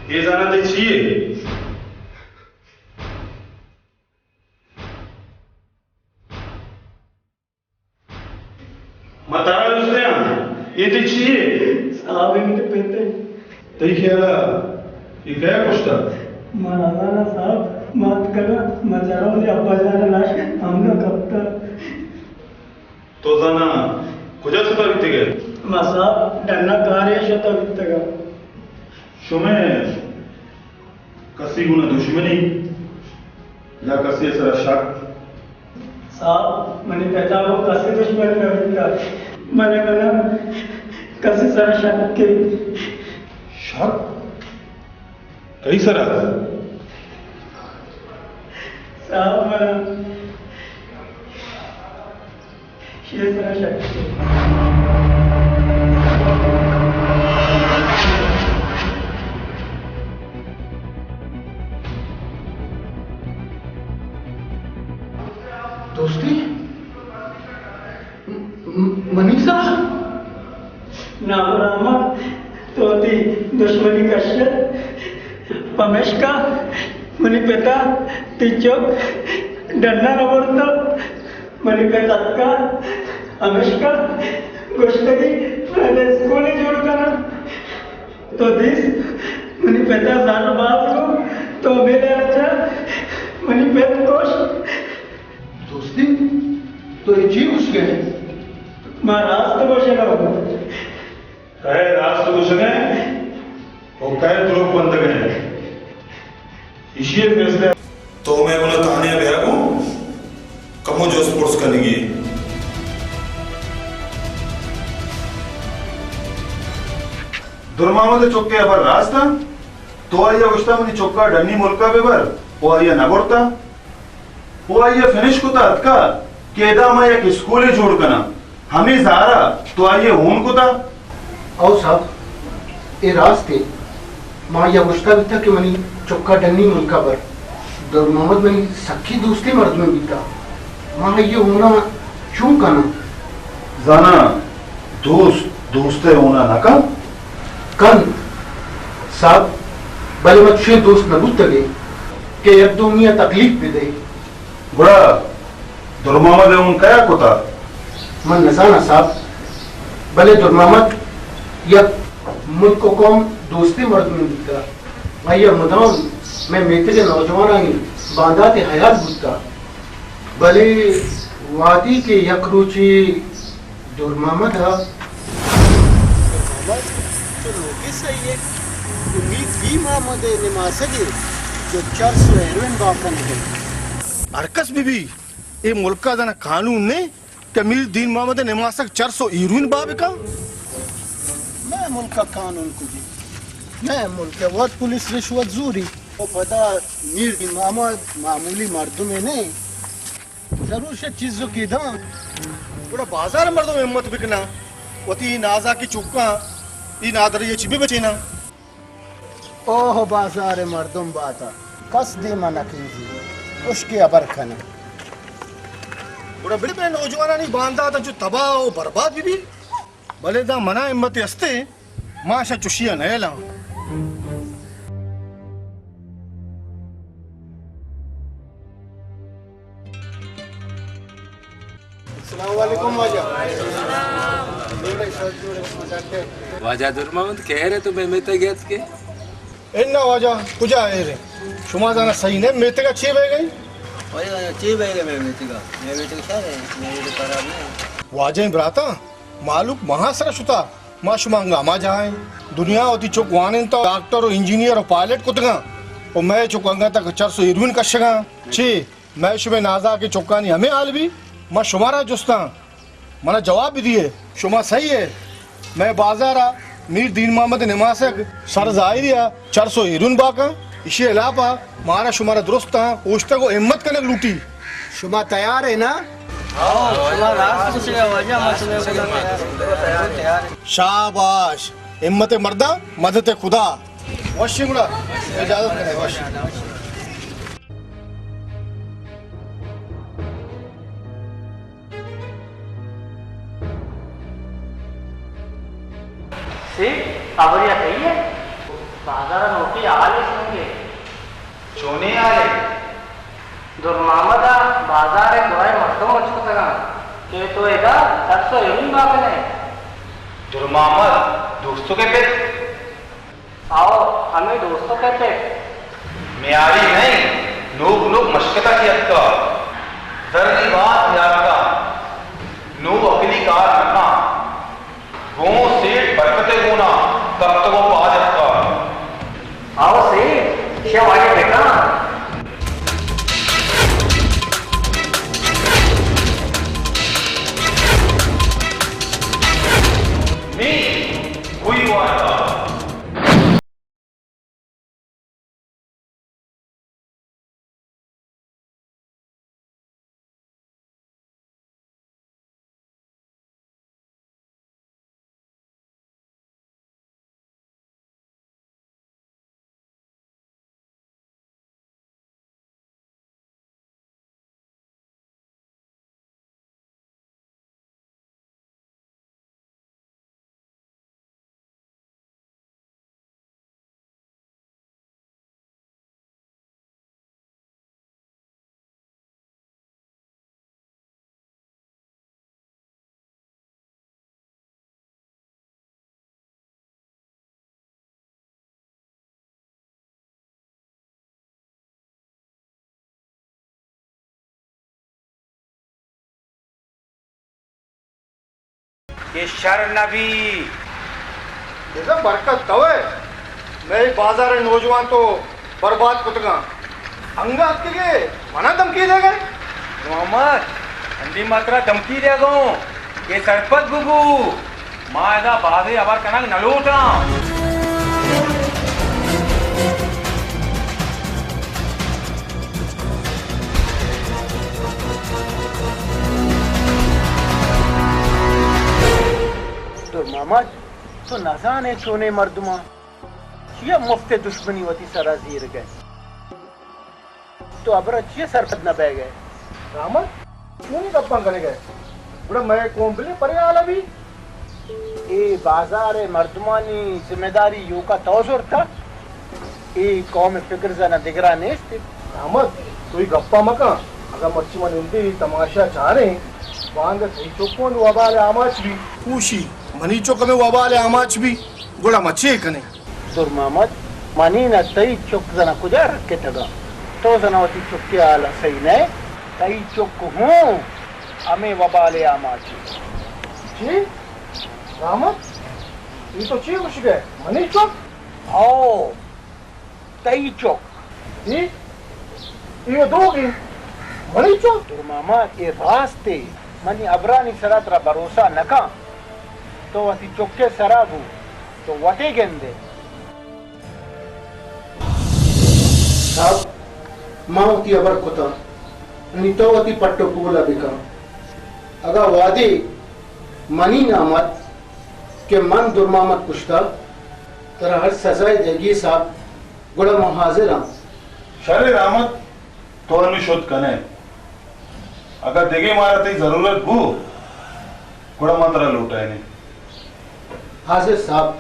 اے زاناں تئی چی اے؟ ما ترا جست دیاں، اے تئی چی اے؟ صاحب، اے منی پت اے۔ تئی خیال ءَ اے کئے ءَ کشتہ؟ ما نزاناں صاحب، ما اتکگاں، ما چاراں منی ابا جان ءِ لاش ہمدا کپتہ۔ تو زاناں کجا شتہ بیتگ ئے؟ ما صاحب ڈن ءَ کارے ءَ شتہ بیتگاں۔ شمئے کسی گون ءَ دشمنی یا کسی ءِ سرا شک؟ صاحب، منی پت ءَ گوں کسی دشمنی نہ بیتگ، بلے من ءَ کسی سرا شک اِنت۔ شک؟ کئی سرا؟ صاحب، من ءَ شے سرا شک اِنت۔ دوستی؟ م-، م-، منی سرا؟ ناکو رحمت، تو وتی دشمنی کشت، پمیشکا منی پت ءَ تئی چک ڈن ءَ نہ برتہ۔ منی پت اتکا، ہمیشکا گوشتگی من اسکولے جوڑ کناں۔ تو دیست منی پت ءَ زر باز گوں، تو ہمے لالچ ءَ منی پت کشت۔ دوستی، تو اے چی گوشگ ئے؟ ما راست گوشگ ءَ اوں۔ کئے راست گوشگ ءَ اِنت ءُ کئے دروگ بندگ ءَ اِنت، ایشی ءِ فیصلہ تو مئے گون ءَ تہنا بیا گوں، کمو جست پرس کنگی اِنت۔ درمحمد ءِ چک ءِ ہبر راست اِنت؟ تو آئی ءَ گوشتہ منی چک ءَ ڈنی ملک ءَ بہ بر، ءُ آئی ءَ نہ برتہ۔ ءُ آئی ءَ فنش کتہ اتکہ کہ ادا ما یک اسکولے جوڑ کناں۔ ہمے زہر ءَ تو آئی ءَ ہون کتہ۔ او صاحب، اے راست اِنت۔ ما آئی ءَ گوشتہ بیتہ کہ منی چک ءَ ڈنی ملک ءَ بر۔ درمحمد منی سکی دوستیں مردمے بیتہ۔ ما آئی ءِ ہون ءَ چون کناں؟ زاناں، دوست دوست ءِ ہون ءَ نہ کنت؟ کنت صاحب، بلے ما چشیں دوست نہ بوتگ ایں کہ یک دومی ءَ تکلیف بدئے۔ گڑا درمحمد ءِ ہون کیا کتہ؟ من نزاناں صاحب، بلے درمحمد یک ملک ءُ قوم دوستیں مردمے بوتہ۔ آئی ءَ مدام مئے میتگ ءِ نوجوانانی باندات ءِ ہیال بوتہ۔ بلے وہدے کہ یک روچے درمحمد ءَ۔ درمحمد، تو لوگ ءِ سہی ئے؟ تو میر دین محمد ءِ نماسگ ئے، جو چرس ءُ ہیروئن بہا کنگ ءَ ئے۔ ہرکس بہ بی، اے ملک ءَ زاناں قانون نہ اِنت کہ میر دین محمد ءِ نماسگ چرس ءُ ہیروئن بہا بہ کن؟ مئے ملک ءِ قانون کجے؟ مئے ملک ءَ وت پولیس رشوت زوری۔ ءُ پدا میر دین محمد معمولی مردمے نہ اِنت۔ ضرور شہ چیزکے داں۔ گڑا بازار ءِ مردم ہمت بکناں، وتی نازاکیں چکاں اے نادراہی ءَ چہ بہ بچیناں۔ اوہ، بازار ءِ مردم بات ءَ کس دیم ءَ نہ کنزی، ہشکے ہبر کناں۔ گڑا بلے مئے نوجوانانی باندات انچو تباہ ءُ برباد بہ بی۔ بلے داں منا ہمتے ہستے، ما اشاں چشی ءَ نئیلاں۔ السلام علیکم واجہ۔ واجہ درمحمد، خیر ئے؟ تو مئے میتگ ءَ اتکے؟ انا واجہ، کجا ایر ئے؟ شما زاناں سہی نہ، میتگ ءَ چے بئیگ ءَ اِنت؟ واجہ، چے بئیگ ءَ اِنت مئے میتگ ءَ؟ مئے میتگ شر اِنت، مئے میتگ خراب نہ اِنت۔ واجہ براتاں، مہلوک ماہاں سرا شتہ، ما شما انگہ ہما جاہ ایں۔ دنیا وتی چک وانینتہ، ڈاکٹر ءُ انجینئر ءُ پائلٹ کتگاں، ءُ مئے چک انگہ تک چرس ءُ ہیروئن کشگاں۔ چے؟ مئے شمئے نازاکیں چکانی ہمے حال بی؟ ما شمارا جستاں، منا جواب بدیئے۔ شما سہی ئے، مئے بازار ءَ میر دین محمد ءِ نماسگ سر ظاہری ءَ چرس ءُ ہیروئن بہا کن، ایشی ءِ ہلاپ ءَ مارا شمارا درستاں اوشتگ ءُ ہمت کنگ لوٹی۔ شما تیار ئے نا؟ ہاں، شما راست گوشگ ءَ واجہ، ما شمئے گوما تیار ایں۔ شاباش، ہمت مرداں، مدد خدا۔ وشیں گڑا، اجازت کنے، وش۔ سے، ہبرے ءَ کئی ئے؟ بازار ءَ نوکیں اے حال ءَ سنگے۔ چونیں حالے؟ درمحمد ءَ بازار ءِ درائیں مردم مچ کتگ اَنت کہ تو ادا ترس ءُ یمین باکن ئے۔ درمحمد، دوستک ءِ پت؟ آؤ، ہمے دوستک ءِ پت۔ میاری نہ اِنت، نوک نوک مشکت ءَ چہ اتکگ۔ زری باز نیارتگ، نوں عقلی کار نہ کنت۔ گوں سیٹھ برکت ءِ گونا کپتگ ءُ پاد اتکگ۔ آؤ سیٹھ، ایشی ءَ واجہ بکن۔ نی، کوئی وارتا۔ کہ شر نہ بی۔ بزاں برکت تو ئے، مئے بازار ءِ نوجوان تو برباد کتگاں۔ انگت اتکگ ئے، منا دھمکی دیگ ئے؟ محمد، انڈی ما ترا دھمکی دیگ ءَ اوں کہ سرپد ببو، ما ادا بازیں ہبر کنگ نہ لوٹاں۔ درمحمد، تو نزان ئے چونیں مردماں چیا مفت ءِ دشمنی وتی سرا زیرگ ءَ؟ تو ہبر ءَ چیا سرپد نہ بئیگ ئے؟ رحمت، چونیں گپاں کنگ ئے؟ گڑا مئے قوم بلے پرے حال ءَ بی؟ اے بازار ءِ مردمانی ذمہ داری ایوکا تو زرتہ؟ اے قوم ءِ فکر زاناں دگرا نیست۔ رحمت، تو اے گپاں مکن۔ اگاں مرچی ما نندیں تماشا چاریں، باندا تئی چک ہوں وبال ءِ آماچ بی۔ کوشی، منی چک ہمے وبال ءِ آماچ بی، گڑا ما چے کنیں؟ درمحمد، منی نہ تئی چک زاناں کجا رکتگاں۔ تو زاناں وتی چک ءِ حال ءَ سہی نہ ئے۔ تئی چک ہوں ہمے وبال ءِ آماچ اِنت۔ چی؟ رحمت، اے تو چی گوشگ ئے؟ منی چک؟ ہو، تئی چک۔ اے، اے دروگ اِنت۔ منی چک؟ درمحمد، اے راست اِنت۔ منی ہبرانی سرا ترا بھروسہ نہ کنت۔ تو وتی چک ءِ سرا بو، تو وت ئے گندئے۔ صاحب، ما وتی ہبر کتہ، نی تو وتی پٹ ءُ پول ءَ بکن۔ اگاں وہدے منی نام ات کہ من درمحمد کشتہ، ترا ہر سزائے دئیگی صاحب، گڑا ما حاضر آں۔ شر رحمت، تو انو شت کن ئے۔ اگاں دگہ مارا تئی ضرورت بو، گڑا ما ترا لوٹائینیں۔ حاضر صاحب،